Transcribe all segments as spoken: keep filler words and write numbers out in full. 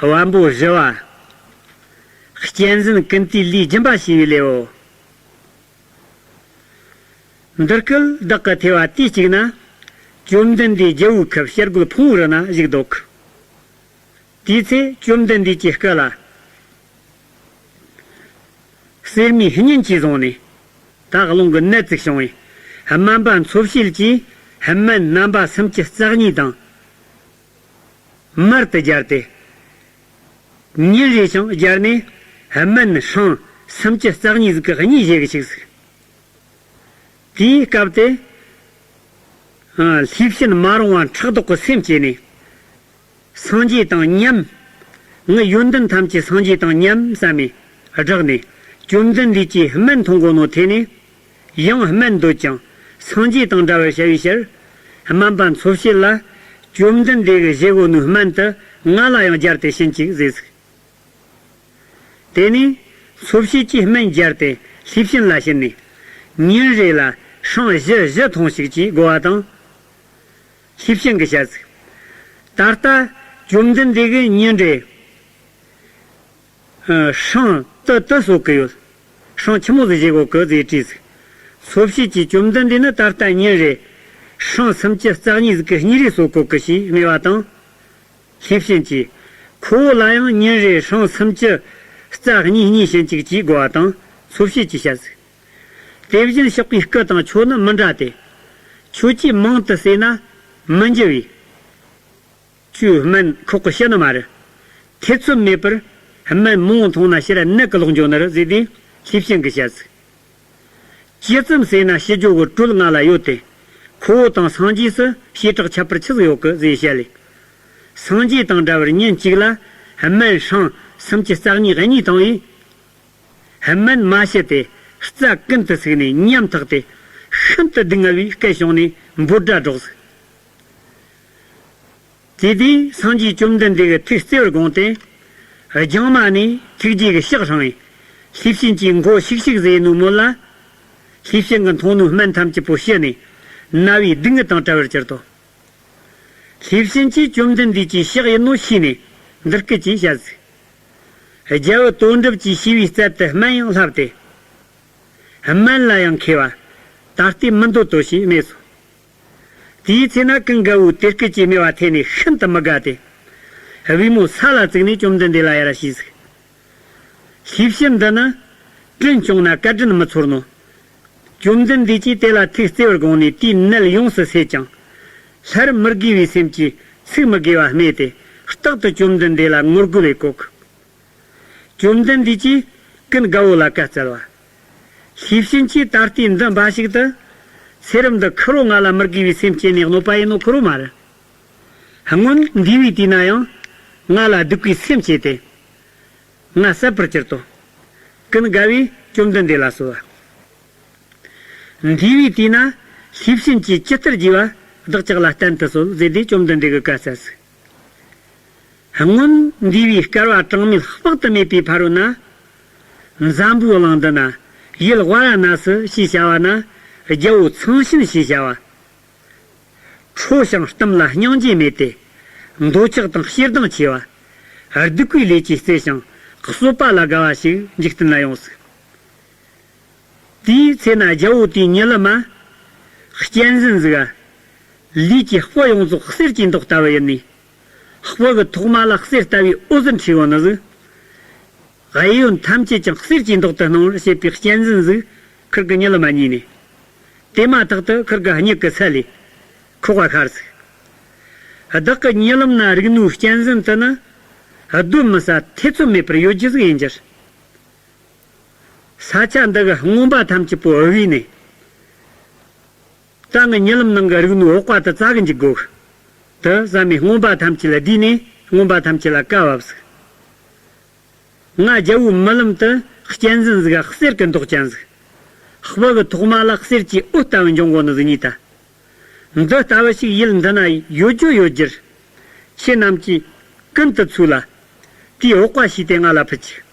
དབང་པོ་བཞི་བ། གཅན་གཟན་ཀུན་ཏུའི་ལུས་སྦྱིན་པ་བྱས་པའི་ལེའུ། འདི་སྐད་བདག་གི་ཐོས་པ་དུས་གཅིག་ན། བཅོམ་ལྡན་འདས་རྒྱལ་བོའི་ཁབ་བྱ་རྒོད་ཕུང་པོའི་རི་ན་བཞུགས་འདུག། དེའི་ཚེ་བཅོམ་ལྡན་འདས་ཀྱི་སྐུ་ལ། གསེར་མའི་སྙན་གྱིས་བཟུང་ནས། ད་རླུང་གི་ནད་ཅིག་བྱུང་བས། སྨན་པ་འཚོ་བྱེད་ཀྱིས་སྨན་རྣམ་པ་སུམ་ཅུ་རྩ་གཉིས་དང་། མར་དུ་སྦྱར་ཏེ། ཉིན་རེ་ཞིང་སྦྱར་ནས་སྨན་སྲང་སུམ་ཅུ་རྩ་གཉིས་ཟིག་གི་གཉིས་བཞེས་གི་ཆུགས་ཟིག། དེའི་སྐབས་དེ། ལྷས་བྱིན་མ་རུངས་པ་ཕྲག་དོག་གི་སེམས་སྐྱེས་ནས། སངས་རྒྱས་དང་མཉམ། ངའི་ཡོན་ཏན་ཐམས་ཅད་སངས་རྒྱས་དང་མཉམ་བསམ་ནས་བསྒྲགས་ནས། བཅོམ་ལྡན་འདས་ཀྱིས་སྨན་འཐུང་གོ་ནོ་ཐོས་ནས། ཡང་སྨན་འདོད་ཀྱང་སངས་རྒྱས་དང་འདྲ་བར་བྱ་བའི་ཕྱིར། སྨན་པ་འཚོ་བྱེད་ལ། བཅོམ་ལྡན་འདས་ཀྱིས་བཞེས་གོ་ནོའི་སྨན་དུ་ང་ལ་ཡང་སྦྱར་ཏེ་བྱིན་ཅིག་ཟེར་ཟིག། དེ་ནས་འཚོ་བྱེད་ཀྱིས་སྨན་སྦྱར་ཏེ་ལྷས་བྱིན་ལ་བྱིན་ནས། ཉིན་རེ་ལ་སྲང་བཞི་བཞི་འཐུང་ཞིག་ཅེས་བསྒོ་བ་དང་། ལྷས་བྱིན་གྱིས་བཤད་ཟིག། ད་ལྟ་བཅོམ་ལྡན་འདས་ཀྱིས་ཉིན་རེ། ཨ། སྲང་དུ་དུ་གསོ་གི་ཡོད། སྲང་ཆི་མོ་ཟིག་བཞེས་གོ་གི་ཟེར་དྲིས་ཟིག། འཚོ་བྱེད་ཀྱིས་བཅོམ་ལྡན་འདས་ནི་ད་ལྟ་ཉིན་རེ་སྲང་སུམ་ཅུ་རྩ་གཉིས་ཟིག་གི་གཉིས་རེ་གསོ་གོ་གི་ཞེས་སྨྲས་པ་དང་། ལྷས་བྱིན་གྱིས། ཁོ་བོ་ལ་ཡང་ཉིན་རེ་སྲང་སུམ་ཅུ་རྩ་གཉིས་གཉིས་བྱིན་ཅིག་ཅེས་བསྒོ་བ་དང་འཚོ་བྱེད་ཀྱིས་བཤད་ཟིག། དེ་བཞིན་གཤེགས་པའི་སྐུ་དང་ཁྱོད་ནི་མི་འདྲ་སྟེ། ཁྱོད་ཀྱིས་མང་དུ་ཟོས་ན་མི་འཇུ་བས། ཁྱོད་སྨན་ཁོག་གི་ཤི་ནི་མ་རེད། ཐེ་ཚོམ་མེད་པར་སྨན་མང་བོ་འཐུང་ན་ཕྱིར་ནད་ཀྱི་ལོག་འགྱོ་ནི་རེད་ཟེར་ཏེ་ལྷས་བྱིན་གྱིས་བཤད་ཟིག། ཇི་ཙམ་ཟོས་ན་ཤི་རྒྱུ་གི་གྲོད་ང་ལ་ཡོད་དེ། ཁོ་བོ་དང་སངས་རྒྱས་སུ་བྱེ་བྲག་ཁྱད་པར་ཆི་ཟིག་ཡོད་གི་ཟེར་བཤད་ལེ། སངས་རྒྱས་དང་འདྲ་བར་ཉིན་གཅིག་ལ་སྨན་སྲང་སུམ་ཅུ་རྩ་གཉིས་གཉིས་བཏང་བས། སྨན་མ་ཤི་སྟེ་རྩ་ཀུན་ཏུ་ཟུག་ནས་ཉམ་ཐག་སྟེ་ཤིན་ཏུ་སྡུག་བསྔལ་བའི་སྐད་བྱུང་ནས་འབོད་སྒྲ་སྒྲོགས་ཟིག། དེ་དུས་སངས་རྒྱས་བཅོམ་ལྡན་འདས་ཀྱི་ཐུགས་བརྩེ་བར་དགོངས་ཏེ། རྒྱང་མ་ནས་ཐུགས་རྗེ་གི་ཕྱག་བསྲིངས་པས། ལྷས་བྱིན་གྱིས་མགོ་ཤིག་ཤིག་བཟེས་ནོའི་མོད་ལ། ལྷས་བྱིན་གྱིས་འཐུང་ནོའི་སྨན་ཐམས་ཅད་པོ་ཞི་ནས་ན་བའི་སྡུག་བསྔལ་དང་བྲལ་བར་གྱུར་ཏོ། ལྷས་བྱིན་གྱིས་བཅོམ་ལྡན་འདས་ཀྱི་ཕྱག་ཡིན་ནོ་ཤེས་ནས་འདི་སྐད་ཅེས་བཤད་ཟིག། རྒྱལ་བུ་དོན་གྲུབ་ཀྱིས་ཞུས་པའི་རྩལ་དུ་སྨན་ཡང་བསླབས་ཏེ། སྨན་ལ་ཡང་མཁས་པ། ད་ལྟའི་མི་འདོད་དོ་ཞེས་སྨྲས་སོ། དེའི་ཚེ་ན་ཀུན་དགའ་བོས་དེ་སྐད་ཅེས་སྨྲས་པ་ཐོས་ནས་ཤིན་ཏུ་མི་དགའ་སྟེ། པུས་མོ་ས་ལ་བཙུགས་ནས་བཅོམ་ལྡན་འདས་ལ་ཡར་ཞུས་ཟིག། ལྷས་བྱིན་འདི་ནི་དྲིན་བསྐྱངས་ན་བཀའ་དྲིན་མི་ཚོར་ནོ། བཅོམ་ལྡན་འདས་ཀྱིས་དེ་ལ་ཐུགས་བརྩེ་བར་དགོངས་ནས་དེའི་ནད་ཡོངས་སུ་སེལ་ཅིང་། སླར་མི་དགེ་བའི་སེམས་ཀྱིས་ཚིག་མི་དགེ་བ་སྨྲས་ཏེ་རྟག་ཏུ་བཅོམ་ལྡན་འདས་ལ་ངོ་རྒོལ་བའི་གོ་སྐབས། བཅོམ་ལྡན་འདས་ཀྱིས་ཀུན་དགའ་བོ་ལ་བཀའ་སྩལ་བ། ལྷས་བྱིན་གྱིས་ད་ལྟའི་འདི་འབའ་ཞིག་ཏུ། ཚེ་རབས་འདི་ཁེར་རོ་ང་ལ་མི་དགེ་བའི་སེམས་སྐྱེས་ནས་གནོད་པ་ཡིན་ནོ་ཁེར་རོ་མ་རེད། སྔོན་འདས་པའི་དུས་ན་ཡང་ང་ལ་སྡིག་པའི་སེམས་སྐྱེས་ཏེ། ང་བསད་པར་གྱུར་ཏོ། ཀུན་དགའ་བོས་བཅོམ་ལྡན་འདས་ལ་གསོལ་བ། འདས་པའི་དུས་ན་ལྷས་བྱིན་གྱིས་ཇི་ལྟར་བགྱིས་པ་བདག་ཅག་ལ་བསྟན་དུ་གསོལ་ཟེར་ཏེ་བཅོམ་ལྡན་འདས་ཀྱིས་བཀའ་སྩལ་ཟིག། སྔོན་འདས་པའི་བསྐལ་པ་གྲངས་མེད་དཔག་ཏུ་མེད་པའི་ཕ་རོལ་ན། འཛམ་བུའི་གླིང་འདི་ན་ཡུལ་ཝཱ་ར་ཎ་སི་ཞེས་བྱ་བ་ན་རྒྱལ་པོ་ཚངས་ཞིན་ཞེས་བྱ་བ། ཁྲོ་ཞིང་གཏམ་ལ་སྙིང་རྗེ་མེད་དེ། འདོད་ཆགས་དང་ཞེ་སྡང་ཆེ་བ། སྡིག་པའི་ལས་ཀྱིས་གཙེས་ཤིང་གསོད་པ་ལ་དགའ་བ་ཞིག་འཇིག་རྟེན་ན་ཡོང་ཟིག། དེའི་ཚེ་ན་རྒྱལ་པོ་དེའི་ཉི་ལི་མ། གཅན་གཟན་ཟིག་ག། ལུས་ཀྱི་སྤུ་ཡོངས་རྫོགས་གསེར་གྱི་མདོག་ལྟ་བུ་ཡིན་ནས། སྤུ་གི་ཐོག་མ་ལ་གསེར་ལྟ་བུའི་འོད་ཟེར་འཕྲོས་ཡོང་ནི་ཟིག། གཡས་གཡོན་ཐམས་ཅད་ཀྱང་གསེར་གྱི་མདོག་ཏུ་སྣང་བར་བྱེད་པའི་གཅན་གཟན་ཟིག་ཁུར་གི་ཉི་ལི་མ་ཉིད་ནས། དེ་མ་ཐག་ཏུ་ཁུར་གི་མྱིག་གི་སལ་ལས་ཁོག་པ་ཤར་ཟིག། བདག་གི་ཉི་ལམ་ན་རིག་ནོའི་གཅན་གཟན་དེ་ནི་གདོན་མི་ཟ་ཐེ་ཚོམ་མེད་པར་ཡོད་རྒྱུ་ཟིག་ཡིན་རྒྱུར། ས་ཆ་འདི་གི་རྔོན་པ་ཐམས་ཅད་པོ་བོས་ནས། ད་ངའི་ཉི་ལམ་ནང་གི་རིག་ནོའི་འོག་པ་དེ་བཙལ་གི་འཇུག་དགོས། དེ་བསམ་ནས་རྔོན་པ་ཐམས་ཅད་ལ་བསྡུས་ནས་རྔོན་པ་ཐམས་ཅད་ལ་བཀའ་བབས་ཟིག། ང་རྒྱལ་པོའི་རྨི་ལམ་དུ་གཅན་གཟན་ཟིག་ག་གསེར་གྱི་མདོག་ཅན་ཟིག། སྤུ་གི་ཐོག་མ་ལ་གསེར་གྱི་འོད་ལྟ་བུ་འབྱུང་གོ་ནི་ཟིག་རྨིས་ད། འདི་ལྟ་བུ་ཞིག་ཡུལ་འདི་ན་ཡོད་རྒྱུ་ཡོད་རྒྱུར། ཁྱེད་རྣམས་ཀྱིས་ཀུན་ཏུ་འཚོལ་ལ། དེའི་འོག་པ་ཞིག་དེ་ང་ལ་ཕུལ་ཅིག།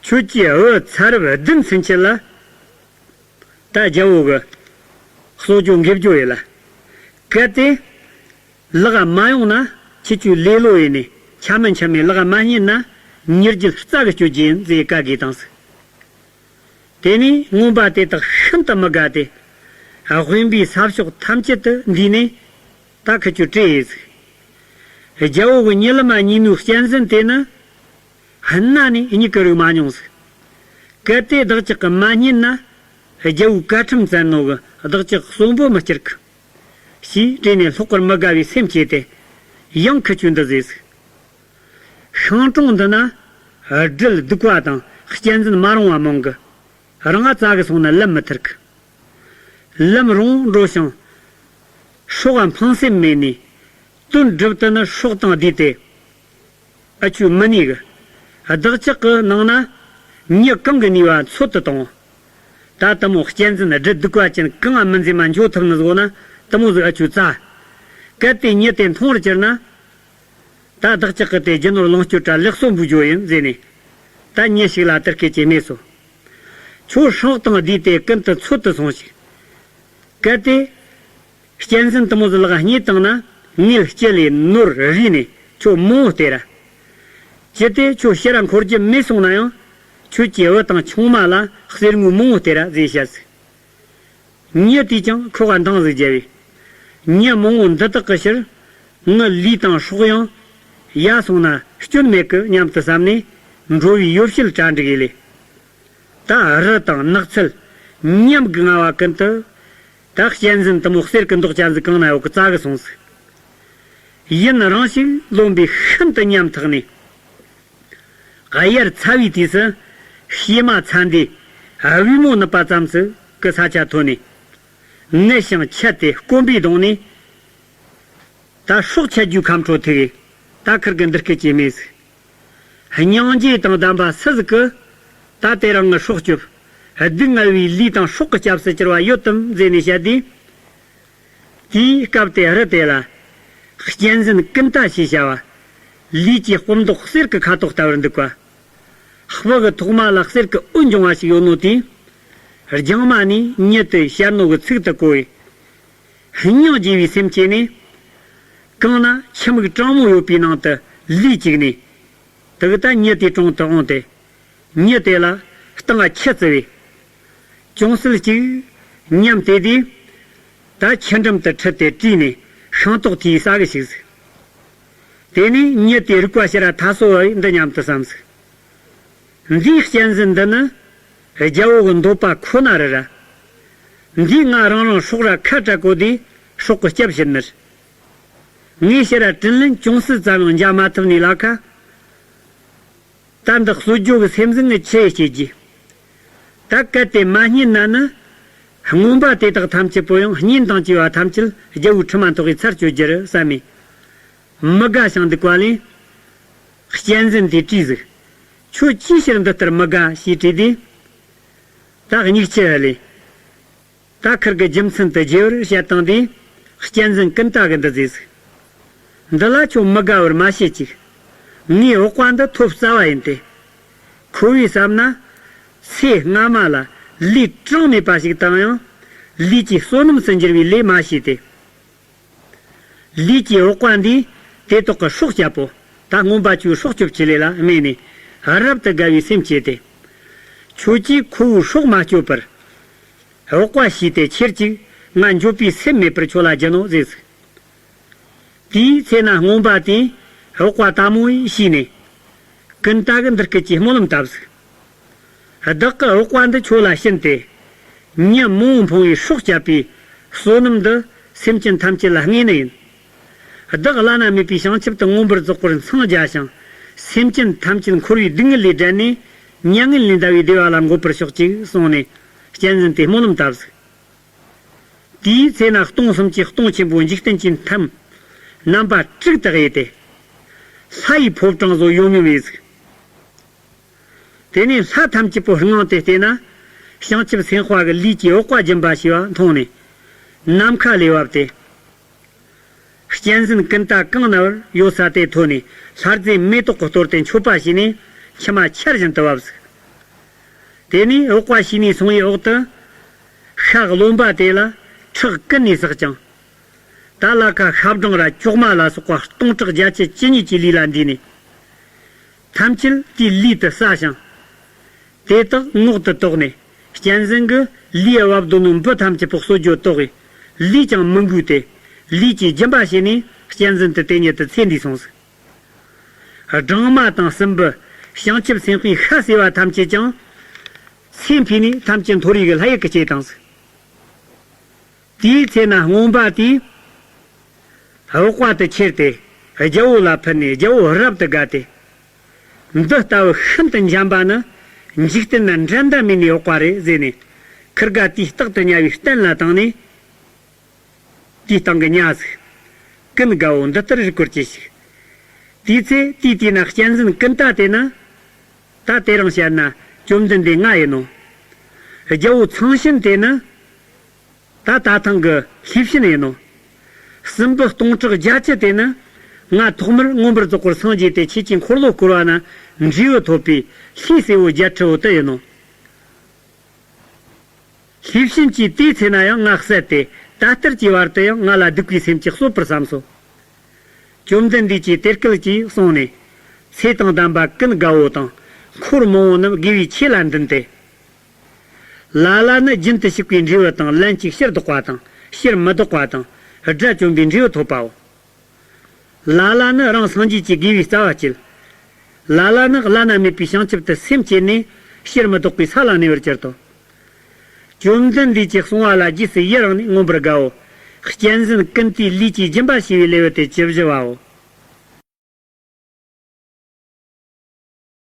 ཁྱོད་ཀྱིས་བུ་ཚ་རབས་བདུན་ཚུན་ཆད་ལ། ད་རྒྱལ་པོ་གི་གསོ་རྒྱུ་འགེབས་རྒྱུ་ཡིན་ལ། གལ་ཏེ་ལག་མ་ཡོང་ན་ཁྱེད་ཀྱིས་ལེ་ལོ་ཡིན་ནས་ ཆ་མི་འཆམ་མའི་ལག་མ་རྙེད་ན་མྱི་རྒྱུད་རྩ་གི་གཅོད་རྒྱུ་ཡིན་ཟེར་བཀའ་བསྒོས་བཏང་ཟིག། དེ་ནས་རྔོན་པ་དེ་དག་ཤིན་ཏུ་མི་དགའ་སྟེ། དབེན་པའི་ས་ཕྱོགས་ཐམས་ཅད་དུ་འདུས་ནས་ད་ཁུ་ཆུ་བྲོས་ཡོད་ཟིག། རྒྱལ་པོ་གི་ཉི་ལི་མ་གཉིས་ནུའི་གཅན་གཟན་དེ་ནི་གནའ་ནས་མྱི་གི་རིགས་མ་མྱོང་ཟིག། གལ་ཏེ་བདག་ཅག་གིས་མ་རྙེད་ན་རྒྱལ་པོའི་བཀའ་ཁྲིམས་བཙན་ནོ་གིས་བདག་ཅག་གསོན་པོ་མི་སྐྱུར་གི། ཞེས་དྲིས་ནས་ལྷག་པར་མི་དགའ་བའི་སེམས་སྐྱེས་ཏེ་ཡང་ཁུ་ཆུ་འདི་ཟེར་ཟིག། ཤིང་གྲོང་འདི་ན་སྦྲུལ་གདུག་པ་དང་གཅན་གཟན་མ་རུངས་པ་མང་གི། རང་ང་རྩ་གི་སོང་ན་ལམ་མི་ཐར་གི། ལམ་རུང་འགྲོ་ཞིང་སྲོག་འཕངས་སེམས་མེད་ནས་དོན་སྒྲུབ་ཏུ་ནི་སྲོག་དང་བསྡོས་ཏེ་ཨ་ཆུ་མི་ནུས་གི། བདག་ཅག་གི་ནང་ན་མྱི་གང་གི་ནུས་པ་འཚོལ་དུ་བཏང་། ད་དེ་མོ་གཅན་གཟན་སྦྲུལ་གདུག་པ་ཅན་གང་ང་མི་འཛེམ་མ་འཇོག་ཐུབ་ནི་ཟིག་ན་དེ་མོ་ཟིག་ཨ་ཆུ་བཙལ། གལ་ཏེ་མྱི་དེ་མཐོང་བར་གྱུར་ན། ད་བདག་ཅག་གི་དེ་རྒྱུ་ནོར་ལོངས་སྤྱོད་ར་ལེགས་སོ་འབུལ་རྒྱུ་ཡིན་ཟེར་ནས། ད་མྱི་ཞིག་ལ་དེར་སྐད་ཅེས་སྨྲས་སོ། ཁྱོད་སྲོག་དང་བསྡོས་ཏེ་ཀུན་ཏུ་འཚོལ་དུ་སོང་ཞིག། གལ་ཏེ། གཅན་གཟན་དེ་མོ་ཟིག་ལག་རྙེད་བཏང་ན་ངེད་སྤྱི་ལས་ནོར་རིག་ནས་ཁྱོད་མང་བོ་སྟེར་ར། ཅི་སྟེ་ཁྱོད་ཕྱིར་ར་འཁོར་རྒྱུ་མེད་སོང་ན་ཡང་ཁྱོད་ཀྱི་བུ་དང་ཆུང་མ་ལ་གསེར་དངུལ་མང་བོ་སྟེར་ར་ཟེར་བཤད་ཟིག། མྱི་དེས་ཀྱང་ཁོ་ག་འདང་ཟིག་བརྒྱབ་པས། མྱི་མང་བོ་འདི་དག་གི་ཕྱིར། ངའི་ལུས་དང་སྲོག་ཡང་ཡལ་སོང་ན་སྐྱོན་མེད་གི་སྙམ་དུ་བསམ་ནས་འགྲོ་བའི་ཡོ་བྱད་གྲ་འགྲིག་ཡེ་ལས། ད་རི་དང་ནགས་ཚལ་ཉམས་ཀྱིས་མངའ་བ་ཀུན་ཏུ། ད་གཅན་གཟན་དེ་མོ་གསེར་གྱི་མདོག་ཅན་ཟིག་གང་ན་ཡོད་གི་རྩ་གི་སོང་ཟིག། ཡུན་རིང་ཞིག་ལོན་པས་ཤིན་ཏུ་ཉམ་ཐག་ནས། དབྱར་ཚ་བའི་དུས་སུ་བྱེ་མ་ཚ་འདིས་དབུས་མོ་ནུབ་པ་ཙམ་ཞིག་གི་ས་ཆ་ཐོན་ནས། ངལ་ཞིང་ཆད་དེ་སྐོམ་པས་གདུངས་ནས། ད་སྲོག་ཆད་རྒྱུའི་ཁ་འཕྲོ་ཐུག་གིས་ད་ཁིར་གི་འདི་སྐད་ཅེས་སྨྲས་ཟིག། སྙིང་རྗེ་དང་ལྡན་པ་སུ་ཟིག་གིས་ད་དེ་རིང་ངའི་སྲོག་སྐྱོབ། སྡུག་བསྔལ་བའི་ལུས་དང་སྲོག་གི་སྐྱབས་སུ་གྱུར་པ་ཡོད་དམ་ཟེར་ནས་བཤད་དུས། དེའི་སྐབས་དེ་རི་དེ་ལ། གཅན་གཟན་ཀུན་ཏ་ཞེས་བྱ་བ། ལུས་ཀྱི་སྐུ་མདོག་གསེར་གྱི་ཁ་དོག་ལྟ་བུར་འདུག་པ། སྤུ་གི་ཐོག་མ་ལ་གསེར་གྱི་འོད་འབྱུང་བ་ཞིག་ཡོད་ནོ་དེས། རྒྱང་མ་ནས་མྱི་དེ་བཤད་ནོ་གི་ཚིག་དེ་གོ་བས། སྙིང་རྗེ་བའི་སེམས་སྐྱེས་ནས། གང་ན་ཁྱིམ་མིག་གྲང་མོ་ཡོད་པའི་ནང་དུ་ལུས་བཅུག་ནས། དེ་གི་ད་མྱི་དེའི་དྲུང་དུ་འོངས་ཏེ། མྱི་དེ་ལ་སྟེང་ང་ཁྱི་བརྩི་བས། ཅུང་ཟད་ཅིག་ཉམས་ཏེ་དུས། ད་ཁྱི་འགྲམ་དུ་ཁྲིད་དེ་བཀྲུས་ནས་ཤིང་ཏོག་དེའི་ས་གི་བྱུགས་ཟིག། དེ་ནས་མྱི་དེའི་རིག་པ་ཕྱིར་ཐ་སོ་བ་བས་འདི་སྙམ་དུ་བསམས་ཟིག། འདིའི་གཅན་གཟན་འདི་ནི་རྒྱལ་པོ་གི་འདོད་པ་ཁོ་ན་རེད་ར། འདིས་ང་རང་རང་སྲོག་ར་ཁ་བྲལ་གོ་དུས་སྲོག་གི་སྐྱབས་བྱིན་ནི་རེད། ངས་ཕྱིར་ར་དྲིན་ལན་ཅུང་ཟད་ཙམ་ཡང་འཇལ་མ་ཐུབ་ནས་ལ་ཁ། ད་འདི་གསོད་རྒྱུ་གི་སེམས་ཟིན་ངས་ཆི་ཡེ་བྱེད་རྒྱུ། ད་གལ་ཏེ་མ་རྙེད་ན་ནི། རྔོན་པ་དེ་དག་ཐམས་ཅད་པོ་ཡང་གཉེན་དང་བཅས་པ་ཐམས་ཅད་རྒྱལ་པོའི་ཁྲིམས་མ་ཐོག་གི་ཚར་གཅོད་རྒྱུ་རེད་བསམ་མས། མི་དགའ་ཞིང་འདུག་པ་ལས། གཅན་གཟན་དེས་དྲིས་ཟིག། ཁྱོད་ཅིའི་ཕྱིར་འདི་ལྟར་མི་དགའ་ཞེས་དྲིས་ཏེ། ད་སྙིགས་ཆུ་ཨ་ལས། ད་ཁིར་གི་རྒྱུ་མཚན་དེ་རྒྱས་པར་བཤད་བཏང་དུས། གཅན་གཟན་ཀུན་ཏ་གིས་འདི་ཟེར་ཟིག། འདི་ལ་ཁྱོད་མི་དགའ་བར་མ་བྱེད་ཅིག། ངའི་འོག་པ་འདི་ཐོབ་རྩ་བ་ཡིན་ཏེ། ཁོ་བོས་བསམ་ན། ཚེ་སྔ་མ་ལ་ལུས་གྲངས་མེད་པ་ཞིག་བཏང་ཡང་། ལུས་ཀྱི་བསོད་ནམས་སུ་འགྱུར་བའི་ལས་མ་བྱས་ཏེ། ལུས་ཀྱི་འོག་པ་འདིས་དེ་དག་གི་སྲོག་བསྐྱབ་པོ། ད་རྔོན་པ་ཁྱོའི་སྲོག་སྐྱོབ་ཆེད་ལས་ལ་སྨྲས་ནས་རབ་ཏུ་དགའ་བའི་སེམས་སྐྱེས་ཏེ། ཁྱོད་ཀྱིས་ཁོ་བོའི་སྲོག་མ་སྐྱོབ་པར། འོག་པ་བྱས་ཏེ་ཁྱེར་ཅིག། ང་འགྱོད་པའི་སེམས་མེད་པར་ཁྱོད་ལ་སྦྱིན་ནོ་ཟེར་ཟིག། དེའི་ཚེ་ན་རྔོན་པ་དེས་འོག་པ་དལ་མོ་བྱས་ནས། ཀུན་ཏ་གིས་འདི་སྐད་ཅེས་སྨོན་ལམ་བཏབ་ཟིག། བདག་གིས་འོག་པ་འདི་ཁྱོད་ལ་བྱིན་ཏེ། མྱི་མང་བོ་འཕངས་པའི་སྲོག་བསྐྱབས་པའི་བསོད་ནམས་འདི་སེམས་ཅན་ཐམས་ཅད་ལ་བསྔོས་ནི་ཡིན། བདག་བླ་ན་མེད་པའི་བྱང་ཆུབ་ཏུ་མངོན་པར་རྫོགས་པར་འཚང་རྒྱ་ཞིང་། སེམས་ཅན་ཐམས་ཅད་འཁོར་བའི་སྡུག་བསྔལ་ལས་བསྒྲལ་ནས་མྱ་ངན་ལས་འདའ་བའི་བདེ་བ་ལ་འགོད་པར་ཤོག་ཅིག་གསུངས་ནས་གཅན་གཟན་དེས་སྨོན་ལམ་བཏབ་ཟིག། དེའི་ཚེ་ན་སྟོང་གསུམ་གྱི་སྟོང་ཆེན་པོ་འཇིག་རྟེན་གྱི་མཐའ་རྣམ་པ་དྲུག་ཏུ་དབྱེ་སྟེ། ལྷ་ཡི་ཕོ་བྲང་བཟོ་ཡོམ་ཡོམ་བྱས་ཟིག། དེ་ནས་ལྷ་ཐམས་ཅད་པོ་ངང་དུ་བལྟས་ན། བྱང་ཆུབ་སེམས་དཔའ་གི་ལུས་ཀྱི་འོག་པ་སྦྱིན་པ་བྱས་པ་མཐོང་ནས། ནམ་མཁའ་ལས་བབས་ཏེ། གཅན་གཟན་ཀུན་ཏ་གང་ན་བར་ཡོད་ས་དེ་ཐོན་ནས་ལྷ་རྫས་མེ་ཏོག་གིས་གཏོར་ཏེ་མཆོད་པ་བྱས་ནས་མཆི་མ་ཆར་བཞིན་དུ་བབས་ཟིག། དེ་ནས་འོག་པ་བྱས་ནས་སོང་བའི་འོག་ཏུ། ཤ་རློན་པ་དེ་ལ་ཁྲག་ཀུན་ནས་བསགས་ཀྱང་། ད་ལ་ཁ་ཤ་སྦྲང་ར་ལྕོག་མ་ལ་སོགས་པ་སྟོང་ཕྲག་བརྒྱད་ཅུ་གྱ་གཉིས་ཀྱི་ལུས་ལ་འདུས་ནས། ཐམས་ཅད་དེའི་ལུས་དུ་ཟ་ཞིང་། དེ་དག་ངོགས་དུ་དོགས་ནས། གཅན་གཟན་གྱིས་ལུས་འབབ་དོ་ནོ་འབུ་ཐམས་ཅད་པོ་གསོད་རྒྱུ་དོགས་པས། ལུས་ཀྱང་མི་འགུལ་ཏེ། ལུས་ཀྱིས་སྦྱིན་པ་བྱས་ནས་གཅན་གཟན་དེ་དེ་ཉིད་དུ་ཚེ་འདས་སོང་ཟིག་སྦྲང་མ་དང་སྲིན་འབུ། བྱང་ཆུབ་སེམས་དཔའི་ཤ་ཟོས་པ་ཐམས་ཅད་ཀྱང་། ཚེ་འཕོས་ནས་ཐམས་ཅད་མཐོ་རིས་ཀྱི་ལྷ་ཡུལ་གྱི་སྐྱེས་བཏང་ཟིག་དེའི་ཚེ་ན་རྔོན་པ་དེས་འུག་པ་དེ་ཁྱེར་ཏེ་རྒྱལ་པོ་ལ་ཕུལ་ནས་རྒྱལ་པོ་རབ་ཏུ་དགའ་སྟེ། འདི་ལྟ་བུ་ཤིན་ཏུ་འཇམ་པ་ནི་འཇིག་རྟེན་ན་འགྲན་ཟླ་མེད་ནི་འུག་པ་རེད་ཟེར་ནས། ཁིར་ག་དེའི་རྟག་ཏུ་ཉར་བའི་སྟན་ལ་བཏང་ནས། དེའི་སྟེང་གི་ཉ་ཟིག་ཀུན་དགའ་བོ་འདི་ལྟར་རིག་གོ་ཅི་ཞིག་དེའི་ཚེ་དེའི་དུས་ན་གཅན་གཟན་ཀུན་ཏ་དེ་ནི། ད་དེ་རིང་བཤད་ན་བཅོམ་ལྡན་འདས་ང་ཡིན་ནོ། རྒྱལ་པོ་ཚངས་ཞིན་དེ་ནི། ད་ད་ཐེངས་ཀྱི་ལྷས་བྱིན་ཡིན་ནོ། སྲིན་པོ་སྟོང་ཕྲག་བརྒྱད་ཅུ་དེ་ནི། ང་ཐོག་མར་མངོན་པར་རྫོགས་པར་སངས་རྒྱས་ཏེ་ཆོས་ཀྱི་འཁོར་ལོ་བསྐོར་བ་ན་འབྲས་བུ་ཐོབ་པའི་ལྷའི་སྲས་པོ་བརྒྱད་ཁྲི་བོ་དེ་ཡིན་ནོ། ལྷས་བྱིན་གྱིས་དེའི་ཚེ་ན་ཡང་ང་བསད་དེ། ད་ལྟར་གྱི་བར་དུ་ཡང་ང་ལ་སྡིག་པའི་སེམས་ཀྱིས་གསོད་པར་བསམས་སོ། བཅོམ་ལྡན་འདས་ཀྱིས་དེ་སྐད་ཅེས་གསུངས་ནས། ཚེ་དང་ལྡན་པ་ཀུན་དགའ་བོ་དང་འཁོར་མང་པོ་རྣམས་དགེ་བའི་ཆོས་ལ་འདུན་ཏེ། ལ་ལ་ནི་རྒྱུན་དུ་ཞུགས་པའི་འབྲས་བུ་དང་། ལན་ཅིག་ཕྱིར་ལྡོག་པ་དང་། ཕྱིར་མི་ལྡོག་པ་དང་། དགྲ་བཅོམ་པའི་འབྲས་བུ་ཐོབ་པའོ། ལ་ལ་ནི་རང་སངས་རྒྱས་ཀྱི་དགེ་བའི་རྩ་བ་བསྐྱེད། ལ་ལ་ནི་བླ་ན་མེད་པའི་བྱང་ཆུབ་ཏུ་སེམས་བསྐྱེད་ནས་ཕྱིར་མི་ལྡོག་པའི་ས་ལ་གནས་པར་གྱུར་ཏོ། བཅོམ་ལྡན་འདས་ཀྱིས་གསུངས་པ་ལ་རྗེས་སུ་ཡི་རང་ནས་མངོན་པར་དགའ་བོ། གཅན་གཟན་ཀུན་ཏའི་ལུས་ཀྱིས་སྦྱིན་པ་བྱས་པའི་ལེའུ་སྟེ་བཅུ་བཞི་བའོ།